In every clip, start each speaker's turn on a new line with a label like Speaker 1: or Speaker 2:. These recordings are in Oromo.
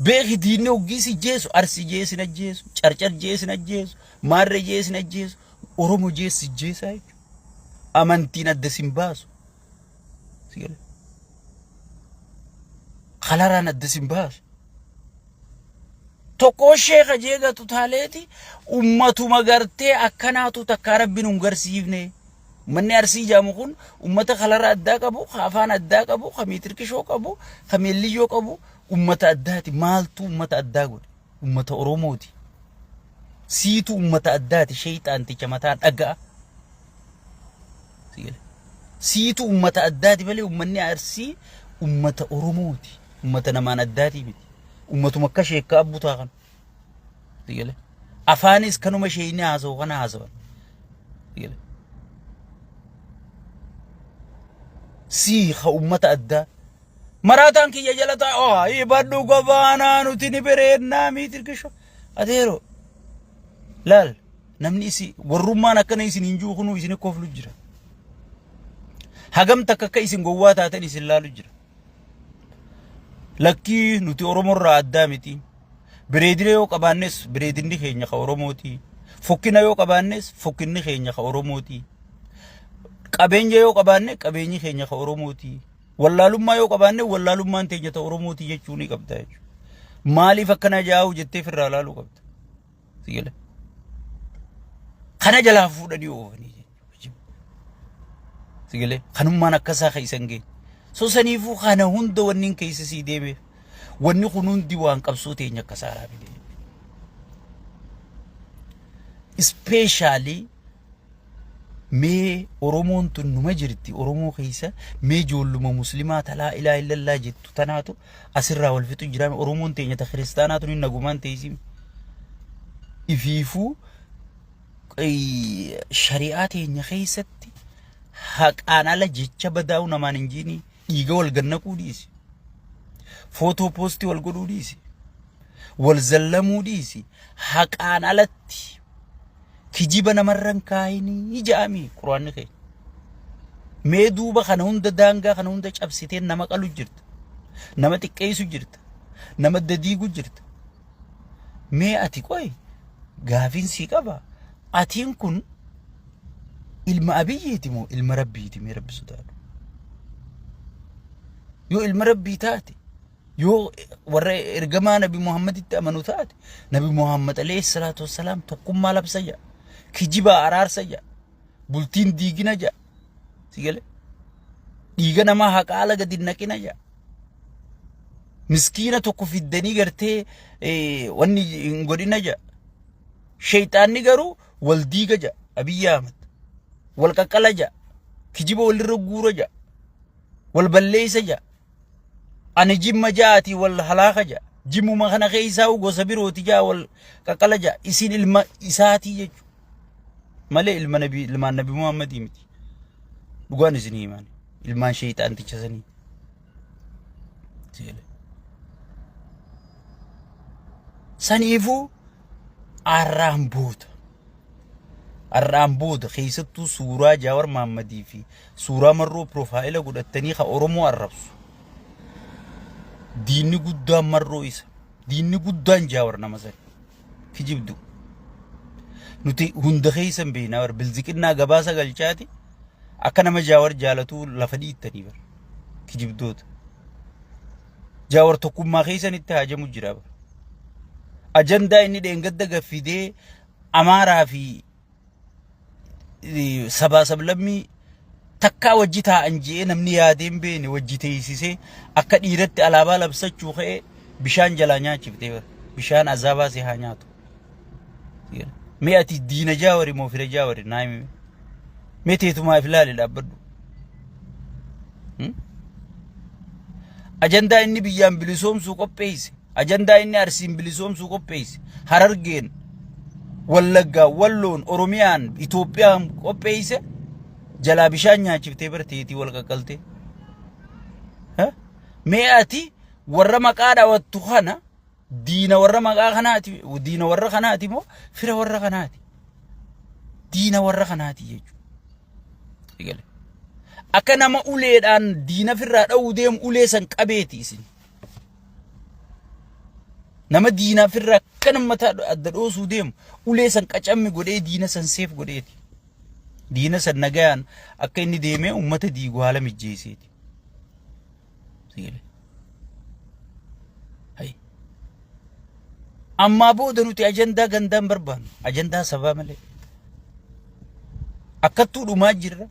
Speaker 1: Beeki diinni hoggii si jeesu Arsii jee sin ajjeesu, Carcar jee sin ajjeesu, Maarree jee sin ajjeesu, Oromo jee si jeesaa jechuudha. Amantiin adda sin baasu. Si galee? Kalaraan adda sin baasu. Tokkoo sheeka jee gatu taaleeti ummatuma gartee akkanaatu takkaa rabbi nun garsiifne. Ummanni Arsii jaamu kun ummata kalara addaa qabu, ka afaan addaa qabu, ka miitirkishoo qabu, ka meelliyyoo qabu ummata addaati. Maaltu ummata addaa godhe? Ummata Oromooti. Siitu ummata addaati sheeyxaanticha mataa dhagaa. Siitu ummata addaati malee ummanni Arsii ummata Oromooti. Ummata namaan addaatii miti. Ummatuma akka sheekkaa abbutaa kana. Sigale. Afaanis kanuma sheeyni haasawu kana haasawan. Sigale. Sii ka ummata addaa. Maraataan kiyya jala taa'u ibadhu gabaanaa nuti ni bereennaa miitirkisho. Adeero laal namni isi warrummaan akkana isin hin jiru kunuu isin koflu jira. Hagam takka akka isin gowwaa taatan isin laalu jira. Lakkii nuti Oromoo irraa addaa miti. Bareedina yoo qabaannes bareedinni keenya ka Oromooti. Fokkina yoo qabaannes fokkinni keenya ka Oromooti. Qabeenya yoo qabaanne qabeenyi keenya ka Oromooti. Wallaalummaa yoo qabaanne wallaalummaan teenya ta Oromooti jechuu ni qabda jechuudha. Maaliif akkana jaa'u jettee firraa laaluu qabda. Si gala. Kana jalaa fuudhanii oofanii jechuudha. Si galee kanummaan akkasaa keessa hin geenye. So saniifuu kana hunda wanni hin keessa sii deemeef wanni kun hundi waan qabsoo teenya akka saaraa fide. Ispeeshaalii mee Oromoon tun numa jirti Oromoo keessa mee ijoolluma muslimaa talaa ilaa illallaa jettu tanaatu asirraa wal fixu jira Oromoon teenya ta kiristaanaa tun hin nagumaan teessimi. Ifiifuu shari'aa teenya keessatti haqaan ala jecha badaa'u namaan hin jiini dhiiga wal gannaquu dhiisi. Footoo poostii wal godhuu dhiisi. Wal zallamuu dhiisi. Haqaan alatti kijiba namarra hin kaayinii ja'ami quraanni keenya. Mee duuba kana hunda daangaa kana hunda cabsitee nama qalu jirta. Nama xiqqeessu jirta. Nama dadiigu jirta. Mee ati qoy gaafiin sii qaba. Atiin kun ilma Abiyyiiti moo ilma Rabbiiti mee Rabbi sodaadhu. Yoo ilma Rabbii taate yoo warra ergamaa Nabi Muhammaditti amanu taate Nabi Muhammad alayhi salaatu wassalaam tokkummaa labsa jedha. Kijibaa araarsa jedha. Bultiin diigina jedha. Si galee? Dhiiga namaa haqa ala gadi hin naqina jedha. Miskiina tokko fiddanii gartee wanni hin godhina jedha. Sheeyxaanni garuu wal diiga jedha Abiyyi Ahmad. Wal qaqqala jedha. Kijiba walirra guura jedha. Wal balleessa jedha. Ani jimma ja'aati wal halaaka ja'a. Jimmuma kana keessaa gosa birooti ja'a wal qaqqala ja'a. Isin ilma isaatii jechuudha. Malee ilma nabi ilmaan nabi Muhammadii miti. Dhugaan isin himaan. Ilmaan sheeyxaanticha sanii. Saniifuu arraan booda. Har'aan booda keessattuu suuraa Jaawar Mahammadii fi suuraa Marroo piroofaayila godhattanii ka Oromoo arrabsu. Diinni guddaan Marroo isa. Diinni guddaan Jaawar nama sani. Kijibdu. Nuti hunda keessa hin beeknaa bar bilziqinnaa gabaasa galchaati akka nama Jaawar jaalatuu lafa dhiittanii bar. Kijibdoota. Jaawar tokkummaa keessanitti haajamu jira bar. Ajandaa inni dheengadda gaffidee Amaaraa fi sabaa sablammii takkaa wajji taa'an je'ee namni yaadee hin beekne wajji teessisee akka dhiiratti alaabaa labsachuu ka'ee bishaan jalaa nyaachiftee bara. Bishaan azaabaa si haa nyaatu. Mee ati diina jaawari moo fira jaawari naa himi. Mee teetumaa if ilaali dhaabbadhu. Ajandaa inni biyyaan bilisoomsuu qopheesse. Ajandaa inni Arsiin bilisoomsuu qopheesse, Harargeen, Wallaggaan, Walloon, Oromiyaan, Itoophiyaan qopheesse jalaa bishaan nyaachiftee bara teetii wal qaqqaltee. Mee ati warra maqaa dhawattu kana diina warra maqaa kanaati diina warra kanaati moo fira warra kanaati? Diina warra kanaati jechuudha. Akka nama uleedhaan diina firraa dha'uu deemu ulee san qabeeti isin. Nama diinaaf irraa akkana mataa adda dhoosuu deemu ulee san qacammi godhee diina san seef godheeti. Diina san nagayaan akka inni deemee uummata diigu haala mijjeesseeti. Sigalee. Hay. Ammaa booda nuti ajandaa gandaa hin barbaannu. Ajandaa sabaa malee. Akkattuu dhumaa jirra.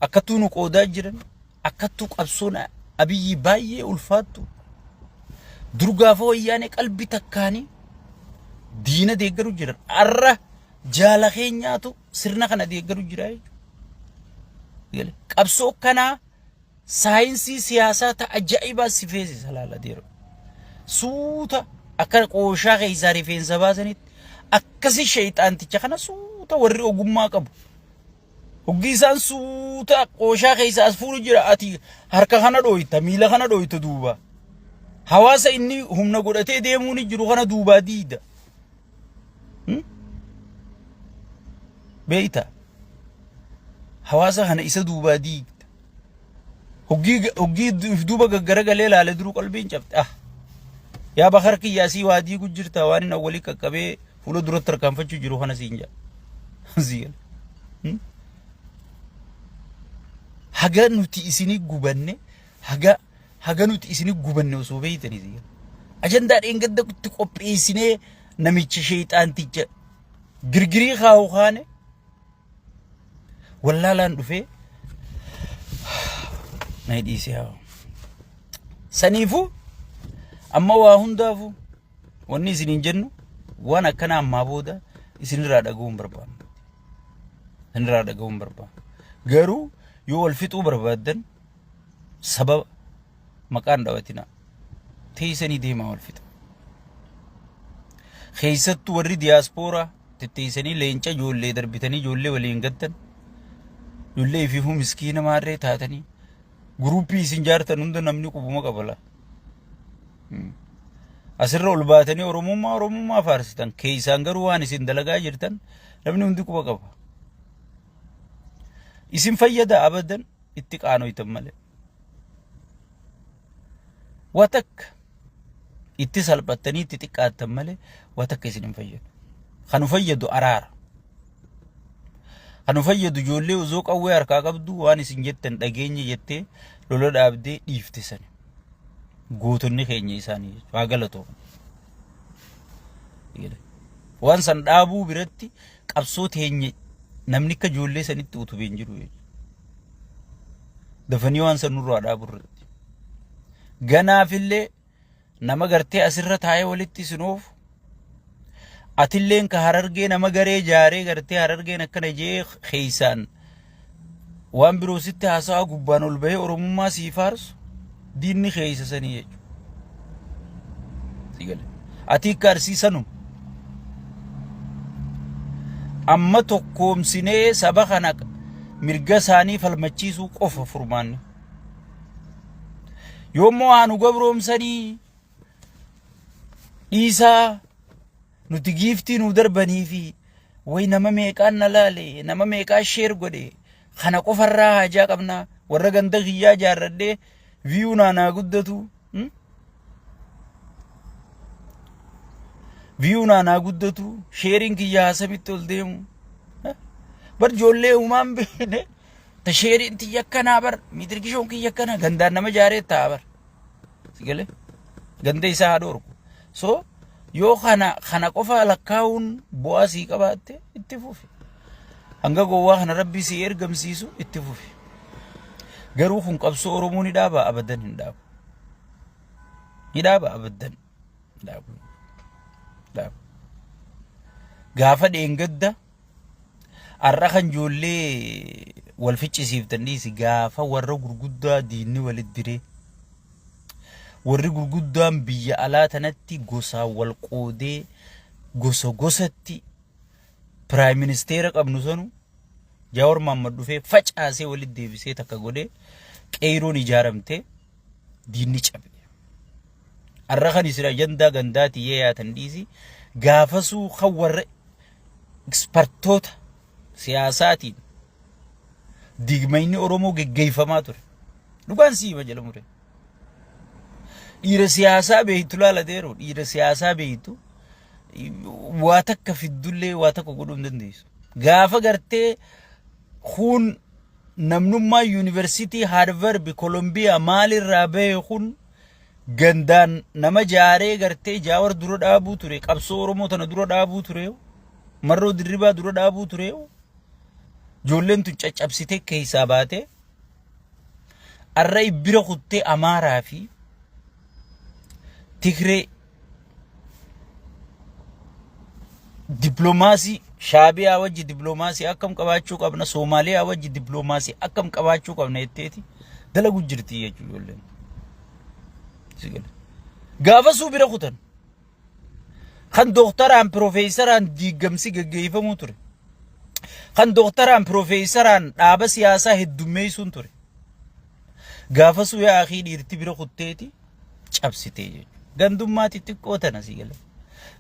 Speaker 1: Akkattuu nu qoodaa jiran. Akkattuu qabsoon Abiyyi baay'ee ulfaattu. Dur gaafa wayyaanee qalbii takkaanii diina deeggaru jiran. Arra jaala keenyaatu sirna kana deeggaru jira jechuudha. Qabsoo kanaa saayinsii siyaasaa ta ajaa'ibaa si feesisa laala deero. Suuta akka qooshaa keessaa rifeensa baasanitti akkasi sheeyxaanticha kana suuta warri ogummaa qabu. Hoggii isaan suuta qooshaa keessaa as fuudhu jira ati harka kana dhooyta miila kana dhooyta duuba. Hawaasa inni humna godhatee deemuu ni jiru kana duubaa diida. Beeyta. Hawaasa kana isa duubaa diigda. Hoggii hoggii if duuba gaggaragalee laale duruu qalbiin cabxe. Ah. Yaa bakar kiyyaa sii waa diigu jirta waan inni awwalii qaqqabee fuula duratti tarkaanfachuu jiru kana siin jedha. Sii gala. Haga nuti isinii gubanne haga haga nuti isinii gubanne osoo beeytanii sii gala. Ajandaa dheengadda itti qopheessinee namicha sheexaanticha girgirii kaa'u kaane wallaalaan dhufee na dhiisee haa. Saniifuu amma waa hundaafuu wanni isiniin jennu waan akkana ammaa booda isinirraa dhaga'uu hin barbaannu. Isinirraa dhaga'uu hin barbaannu. Garuu yoo wal fixuu barbaaddan sababa maqaan dhawatinaa. Teessanii deemaa wal fixa. Keessattuu warri diyaaspooraa tetteessanii leenca ijoollee darbitanii ijoollee waliin gattan ijoollee ifiifuu miskiina maarree taatanii guruuppii isin jaartan hunda namni qubuma qaba laa. Asirra ol baatanii Oromummaa Oromummaa faarsitan keessaan garuu waan isin dalagaa jirtan namni hundi quba qaba. Isin fayyada abadan itti qaanoytan malee. Waa takka itti salphattanii itti xiqqaattan malee waa takka isin hin fayyadu. Kan nu fayyadu araara. Kan nu fayyadu ijoollee osoo qawwee harkaa qabdu waan isin jettan dhageenye jettee lola dhaabdee dhiifte sani. Gootonni keenya isaanii jechuudha. Haa galatooman. Waan san dhaabuu biratti qabsoo teenya namni akka ijoollee sanitti utubee hin jiru jechuudha. Dafanii waan san nurraa dhaabu irratti. Ganaafillee nama gartee asirra taa'ee walitti isin oofu. Atilleen ka harargee nama garee jaaree gartee harargeen akkana jee keeysaan waan biroo sitti haasawaa gubbaan ol bahee oromummaa sii faarsu diinni keeysa sanii jechuudha. Si gale. Ati akka arsii sanuma. Amma tokkoomsinee saba kana mirga isaanii falmachiisuu qofa furmaanni. Yoommoo haa nu gabroomsanii dhiisaa nuti giiftii nu darbanii fi way nama meeqaan na laale nama meeqaan sheer godhe kana qofarraa haajaa qabnaa warra ganda kiyyaa jaarradhee viyuu naa naa guddatu. Viyuu naa naa guddatu sheeriin kiyya haasamitti ol deemu. Bar ijoollee uumaan beekne ta sheeriin tiyya akkanaa bar miitirkishoon kiyya akkanaa gandaan nama jaaree ta'a bar. Si galee ganda isaa haa dhoorku. So yoo kana kana qofa lakkaa'uun bu'aa sii qabaatte itti fufi. Hanga gowwaa kana rabbii sii ergamsiisu itti fufi. Garuu kun qabsoo Oromoo ni dhaaba abadan hin dhaabu. Ni dhaaba abadan hin dhaabu. Dhaabu. Gaafa dheengadda har'a kan ijoollee wal ficcisiiftan dhiisi gaafa warra gurguddaa diinni walitti diree warri gurguddaan biyya alaa tanatti gosaan wal qoodee gosa gosatti piraayim ministeera qabnu sanu Jaawar Mahaammad dhufee facaasee walitti deebisee takka godhee qeeyroon ijaaramtee diinni cabe. Har'a kan isin ajandaa gandaatii yee yaatan dhiisi gaafasuu kan warra ekspertoota siyaasaatiin diigmayni Oromoo geggeeffamaa ture. Dhugaan sii hima jedhamu ture. Dhiira siyaasaa beeytu laala deeru dhiira siyaasaa beeytu waa takka fiddullee waa takka godhuu hin dandeessu. Gaafa gartee kun namnummaa yuunivarsiitii Haarvardi Kolombiyaa maalirraa bahe kun gandaan nama jaaree gartee Jaawar dura dhaabuu ture qabsoo Oromoo tana dura dhaabuu ture Marroo Dirribaa dura dhaabuu ture ijoolleen tun caccabsitee keessaa baatee arra bira kuttee Amaaraa fi Tigree dippiloomaasii Shaabiyaa wajji dippiloomaasii akkam qabaachuu qabna Soomaaliyaa wajji dippiloomaasii akkam qabaachuu qabna jetteeti dalagu jirti jechuudha ijoolleen. Si gala. Gaafa suu bira kutan kan dooktaraan piroofeesaraan diigamsi geggeeffamuu ture. Kan dooktaraan piroofeesaraan dhaaba siyaasaa heddummeessuun ture. Gaafa suu yaa akii dhiirti bira kutteeti cabsitee jechuudha. Gandummaa xixiqqoo tana si gala.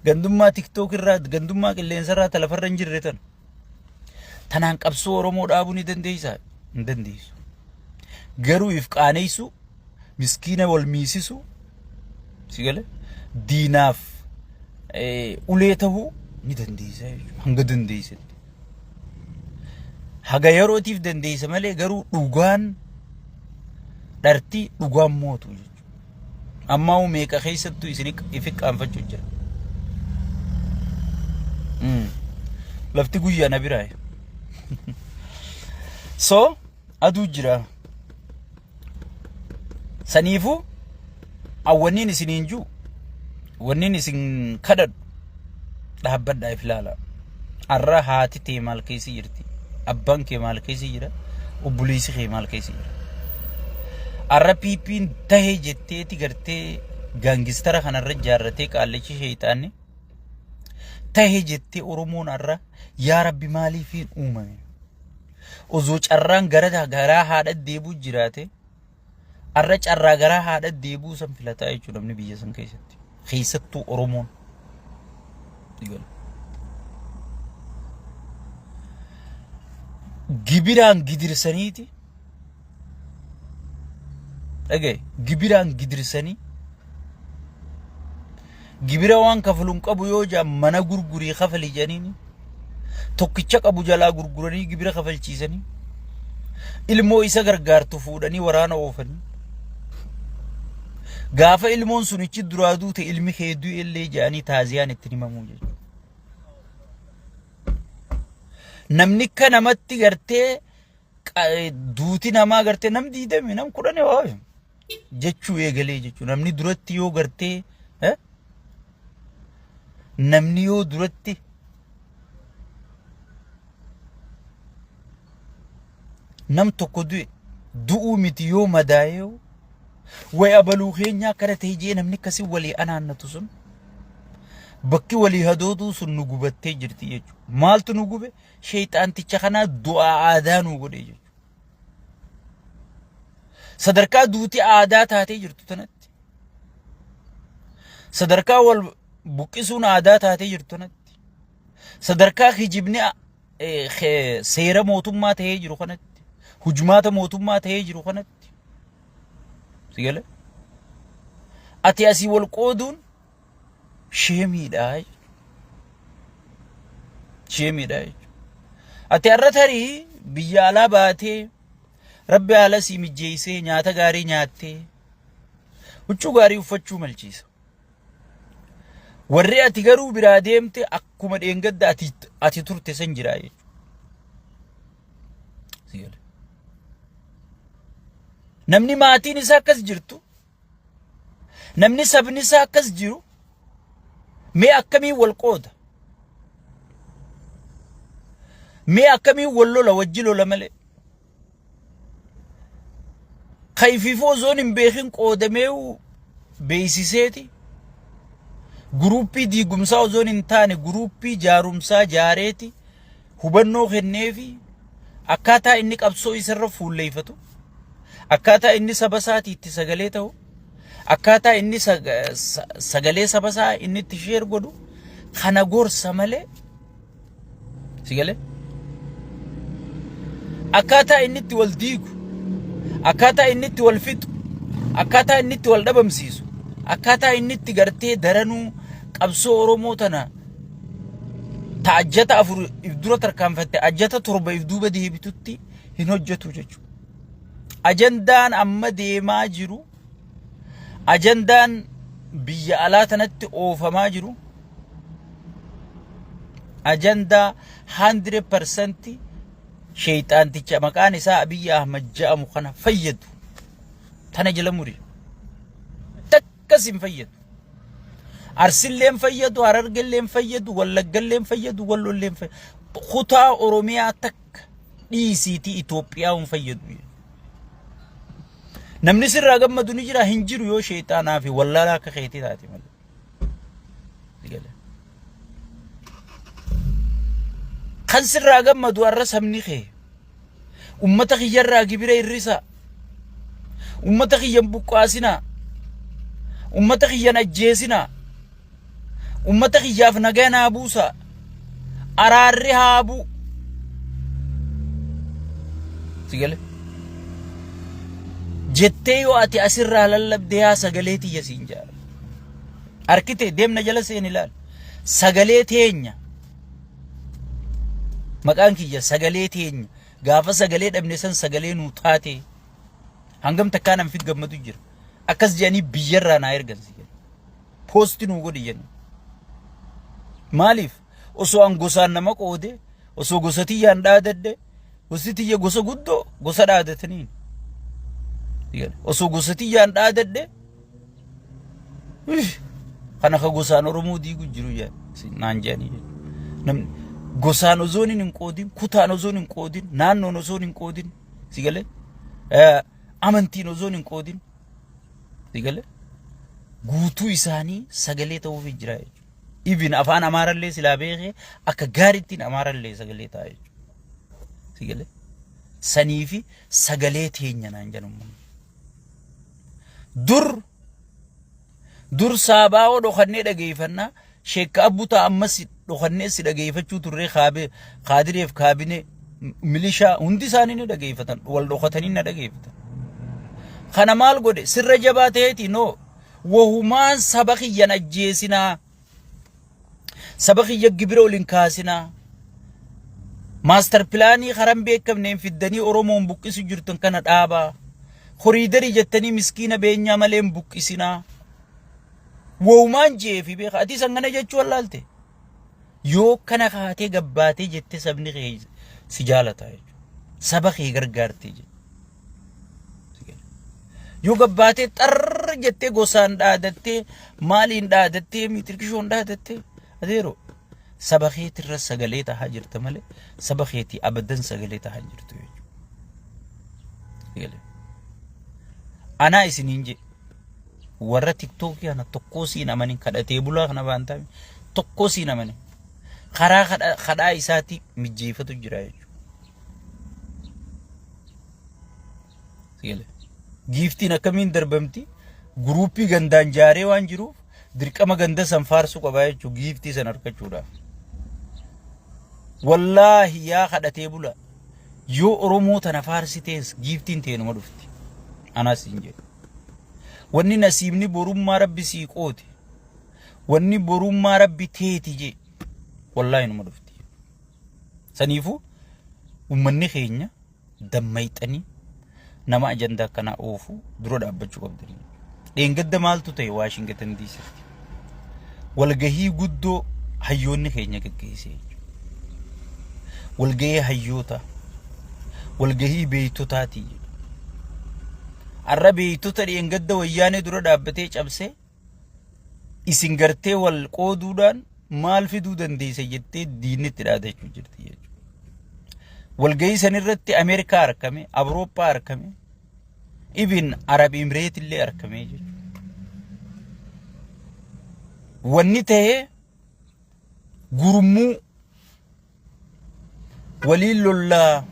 Speaker 1: Gandummaa tiktook irraa, gandummaa qilleensa irraa ta lafarra hin jirre tana. Tanaan qabsoo Oromoo dhaabuu ni dandeessaa? Hin dandeessu. Garuu if qaaneessuu, miskiina wal miisisuu, si gala diinaaf ulee tahuu ni dandeessa jechuudha. Hanga dandeessetti. Haga yerootiif dandeessa malee garuu dhugaan dharti dhugaan mootu jechuudha. Ammaa hoo meeqa keessattuu isin ifi qaanfachuu jira. Lafti guyyaa na biraa. So aduu jira. Saniifuu awwanniin isiniin jiru wanniin isin kadhadhu dhaabbadhaa if ilaala. Arra haati tee maal keessa jirti? Abbaan kee maal keessa jira? Obboleessi kee maal keessa jira? Arra PPn tahe jetteeti gartee gaangistara kanarra jaarratee qaallichi sheeyxaanni tahe jettee Oromoon arra yaa Rabbi maaliifiin uumame? Osoo carraan gara garaa haadha deebuu jiraate arra carraa garaa haadha deebuu san filataa jechuudha namni biyya san keessatti. Keessattuu Oromoon. Gibiraan gidirsaniiti. Dhagaye gibiraan gidirsanii gibira waan kafalu hin qabu yoo jedhan mana gurgurii kafali jedhaniini tokkicha qabu jalaa gurguranii gibira kafalchiisanii ilmoo isa gargaartu fuudhanii waraana oofanii gaafa ilmoon sun ichi duraa duute ilmi kee du'e illee jedhanii taaziyaan ittiin himamuu jechuudha. Namni akka namatti gartee duuti namaa gartee nam diidami nam kudhani waa jechuu eegalee jechuudha. Namni duratti yoo gartee namni yoo duratti nam tokko du'e du'uu miti yoo madaa'ee way abaluu keenyaa akkana ta'e jee namni akkasii walii anaannatu sun bakki walii hadooduu sun nu gubattee jirti jechuudha. Maaltu nu gube? Sheeyxaanticha kanaa du'aa aadaa nu godhe jechuudha. Sadarkaa duuti aadaa taatee jirtu tanatti. Sadarkaa wal buqqisuun aadaa taatee jirtu tanatti. Sadarkaa kijibni seera mootummaa ta'ee jiru kanatti. Hujmaata mootummaa ta'ee jiru kanatti. Si galee? Ati asii wal qooduun sheemiidha jechuudha. Sheemiidha jechuudha. Ati har'a tarii biyya alaa baatee rabbi haala sii mijjeessee nyaata gaarii nyaattee huccuu gaarii uffachuu malchiisa. Warri ati garuu biraa deemte akkuma dheengadda ati, ati turte san jiraa jechuudha. Si gale. Namni maatiin isaa akkas jirtu Namni sabni isaa akkas jiru mee akkamiin wal qooda? Mee akkamiin wal lola wajji lola malee? Kayfiifoo osoon hin beekin qoodamee beeksiseeti. Guruuppii diigumsaa osoon hin taane guruuppii jaarumsaa jaareeti hubannoo kenneefi akkaataa inni qabsoo isarra fuulleeffatu akkaataa inni saba isaatii itti sagalee ta'u, akkaataa inni sagalee saba isaa inni itti sheer godhu kana gorsa malee si galee akkaataa inni itti wal diigu, akkaataa inni itti wal fixu, akkaataa inni itti wal dhabamsiisu, Akkaataa inni itti gartee daranuu qabsoo Oromoo tana ta ajjata 4 if dura tarkaanfatte ajjata 7 if duuba deebitutti hin hojjetu jechuudha. Ajandaan amma deemaa jiru ajandaan biyya alaa tanatti oofamaa jiru ajandaa 100% sheeyxaanticha maqaan isaa Abiyyi Ahmad ja'amu kana fayyadu tana jala muri. Takkas hin fayyadu. Arsillee hin fayyadu, Harargellee hin fayyadu, Wallaggallee hin fayyadu, Wallollee hin fayyadu. Kutaa Oromiyaa takka dhiisiitii Itoophiyaa hin fayyadu. Namni sirraa gammadu ni jira hin jiru yoo sheexaanaa fi wallaalaa akka keetii taate malee. Kan sirraa gammadu har'a sabni kee. Ummata kiyyarraa gibira hir'isaa. Ummata kiyyan buqqaasinaa. Ummata kiyyan ajjeesinaa. Ummata kiyyaaf nagaa naa buusaa. Araarri haa bu'u. Si gale? Jettee yoo ati asirraa lallabde yaa sagalee tiyya siin jaara. Arkite deemna jala seeni ilaali. Sagalee teenya. Maqaan kiyya sagalee teenya. Gaafa sagalee dhabne san sagalee nuu taate. Hangam takkaa nan fi gammadu jira. Akkas jedhanii biyyarraa naa ergan si jedhu. Poosti nuu godhi jedhu. Maaliif? Osoo an gosaan nama qoode, osoo gosa tiyyaan dhaadadhe, gosti tiyya gosa guddoo gosa dhaadataniin. Osoo gosa tiyyaan dhaadadhe, Kana ka gosaan Oromoo diigu jiru naan jedhanii jechuudha. Namni gosaan osoo hin qoodin, kutaan osoo hin qoodin, naannoon osoo hin qoodin, si galee amantiin osoo hin qoodin, si galee guutuu isaanii sagalee ta'uufii jira jechuudha. Even afaan Amaarallee silaa beekee akka gaariittiin Amaarallee sagalee ta'a jechuudha. Si galee saniifi sagalee teenya naan jedhan uummanni. Dur dur saabaa'oo dhokannee dhageeffannaa sheekka abbutaa ammas dhokannee si dhageeffachuu turree kaabee kaadireef kaabinee milishaa hundi isaanii ni dhageeffatan wal dhokatanii na dhageeffatan. Kana maal godhe sirra jabaa ta'eeti noo wahumaan saba kiyyan ajjeesinaa. Saba kiyya gibira ol hin kaasinaa. Maastar pilaanii karan beekamneen fiddanii Oromoon buqqisu jirtan kana dhaabaa. Koriidarii jettanii miskiina beenyaa malee hin buqqisinaa. Wowumaan jeefi beeka. Ati san kana jechuu wallaalte. Yoo kana kaatee gabbaatee jette sabni kee si jaalata jechuudha. Saba kee gargaartee jechuudha. Yoo gabbaatee xarr jettee gosaan dhaadattee maaliin dhaadattee miitirkishoon dhaadattee adeeroo saba keetirra sagalee tahaa jirta malee saba keetii abadan sagalee tahaa hin jirtu jechuudha. Anaa isiniin jedhe warra tiktookii kana tokkoo siin amanin kadhatee bulaa kana baan taa'e tokkoo siin amanin karaa kadhaa isaatii mijjeeffatu jira jechuudha. Giiftiin akkamiin darbamti? Guruuppii gandaan jaaree waan jiruuf dirqama ganda san faarsuu qabaa jechuudha giiftii san argachuudhaaf. Wallaahi yaa kadhatee bula yoo Oromoo tana faarsitees giiftiin teenuma dhufti. Anaas hin jedhu. Wanni nasiibni borummaa rabbi sii qooti. Wanni borummaa rabbi teeti jee. Wallaahi numa dhufti. Saniifuu uummanni keenya dammayxanii nama ajandaa akkanaa oofu dura dhaabbachuu qabdanii. Dheengadda maaltu ta'e Waashingtan DCtti? Walgahii guddoo hayyoonni keenya gaggeesse jechuudha. Walgahii hayyootaa, walgahii beektotaati jedhu. Har'a beektota dheengadda wayyaanee dura dhaabbatee cabsee isin gartee wal qooduudhaan maal fiduu dandeessa jettee diinni itti dhaadachuu jirti jechuudha. Walgahii san irratti Ameerikaa argame, Awurooppaa argame, ibin Arab Imireet illee argame jechuudha. Wanni ta'e gurmuu waliin lollaa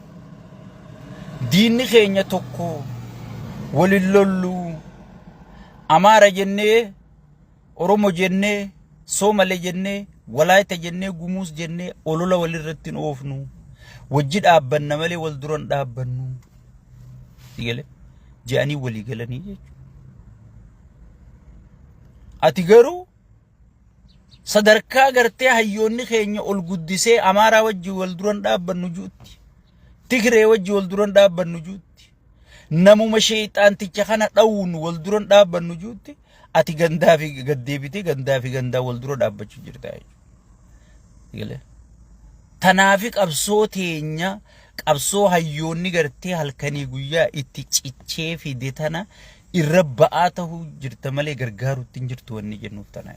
Speaker 1: diinni keenya tokko waliin lolluu Amaara jennee Oromo jennee Soomale jennee Walaayita jennee Gumuus jennee olola walirratti hin oofnu wajji dhaabbanna malee wal dura hin dhaabbannu si galee je'anii walii galanii jechuudha. Ati garuu sadarkaa gartee hayyoonni keenya ol guddisee Amaaraa wajjin wal duran dhaabbannu juutti. Tigree wajjin wal duran dhaabbannu juutti. Namuma sheexaanticha kana dhawuun wal duran dhaabbannu juutti ati gandaa fi gaddeebitee gandaa fi gandaa wal dura dhaabbachuu jirta jechuudha. Galee. Tanaafi qabsoo teenya qabsoo hayyoonni gartee halkanii guyyaa itti cichee fide tana irra ba'aa ta'uu jirta malee gargaaruutti hin jirtu wanni jennuuf tana.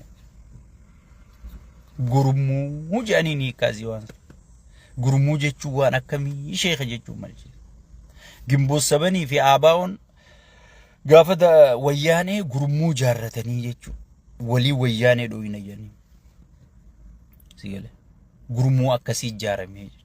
Speaker 1: Gurmuu jedhanii ni hiikkaasii waan sana. Gurmuu jechuun waan akkamii sheeka jechuun maal jechuudha. Gimboot sabanii fi ABO'n gaafa wayyaanee gurmuu jaarratanii jechuudha. Walii wayyaanee dhooyina jedhanii. Si galee. Gurmuu akkasii ijaaramee jira.